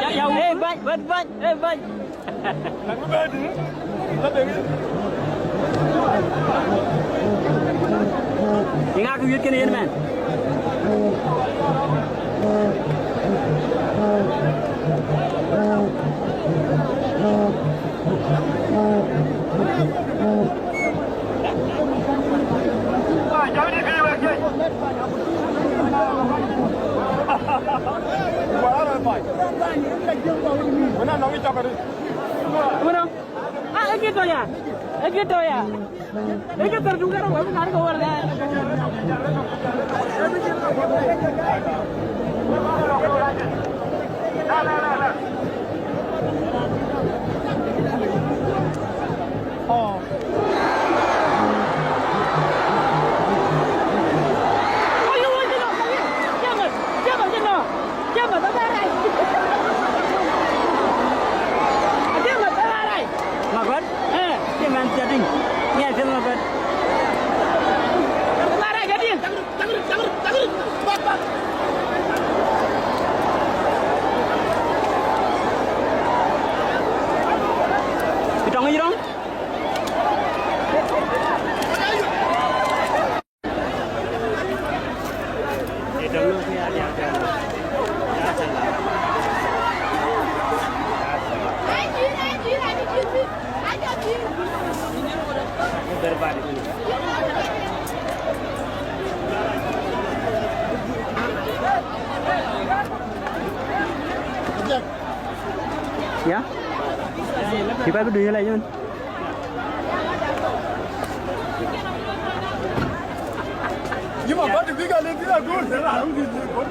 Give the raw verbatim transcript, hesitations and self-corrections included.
Ya, ya, eh, bany, bany, bany, eh, bany. Ŋa kë wiëc kënë yen mɛn? Bueno, ah, es que estoy ya, es que estoy ya. Es que te jugaron, güey, me cargo, güey. Magot? Eh. Cï man thiätiŋ. Ŋiɛc piɛth magot. Ë tɔŋ yic rɔŋ. Ya? Cï kɔc bï duny ëlec ëmën. Yï ma bä të bï ka lëk thïn aduur, të raan wïc yï kɔn.